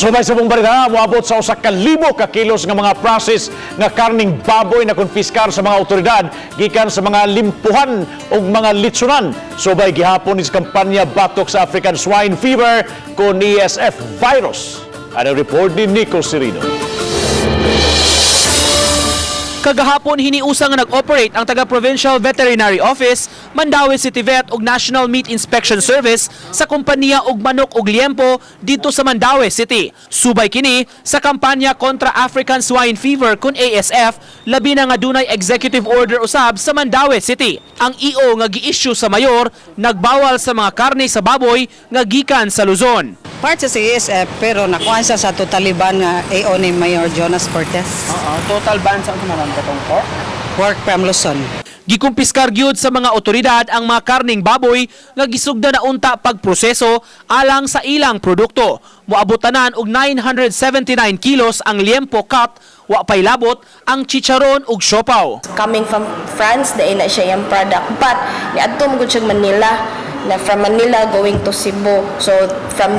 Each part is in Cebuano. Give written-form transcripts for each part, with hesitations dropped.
Subay sa buong balita, moabot sa 1,000 ka kilos nga mga process nga karning baboy na konfiskar sa mga otoridad gikan sa mga limpuhan ug mga litsunan. Subay gihapon ni sa kampanya batok sa African Swine Fever kon ASF virus. Ano report ni Nico Serino? Kagahapon, hiniusa nga nag-operate ang taga Provincial Veterinary Office, Mandaue City Vet ug National Meat Inspection Service sa kompanya og manok ug liempo dito sa Mandaue City. Subay kini sa kampanya kontra African Swine Fever kun ASF, labi na nga dunay executive order usab sa Mandaue City. Ang EO nga gi-issue sa mayor nagbawal sa mga karne sa baboy nga gikan sa Luzon. Part sa ASF, pero nakuan sa totally ban nga AO ni Mayor Jonas Cortez. Oo, total ban sa unsa man katong pork? Pork from Luzon. Gikumpiskar gyud sa mga otoridad ang mga karning baboy nga gisugda na unta pagproseso alang sa ilang produkto. Moabotanan og 979 kilos ang liempo cut, wa pay labot ang chicharon ug siopaw. Coming from France dahil na siya yung product, but niadto mo gud siya Manila, na from Manila going to Cebu. So from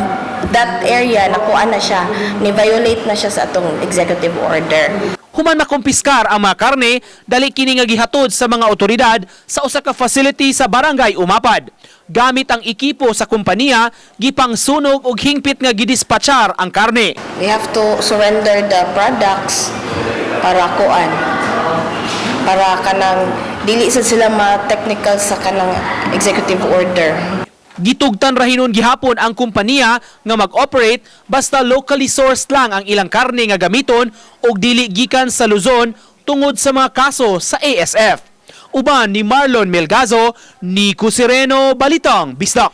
that area nakuha na siya, ni violate na siya sa atong executive order. Human makumpiskar ang mga karne, dali kini nga gihatod sa mga otoridad sa usa ka facility sa Barangay Umapad. Gamit ang ekipo sa kompanya, gipangsunog og hingpit nga gidispatchar ang karne. We have to surrender the products para kuan, para kanang dili sa sila ma-technical sa kanang executive order. Gitugtan ra hinuon gihapon ang kompanya nga mag-operate basta locally sourced lang ang ilang karne nga gamiton ug dili gikan sa Luzon tungod sa mga kaso sa ASF. Uban ni Marlon Melgazo, Nico Sereno, Balitang Bisdak.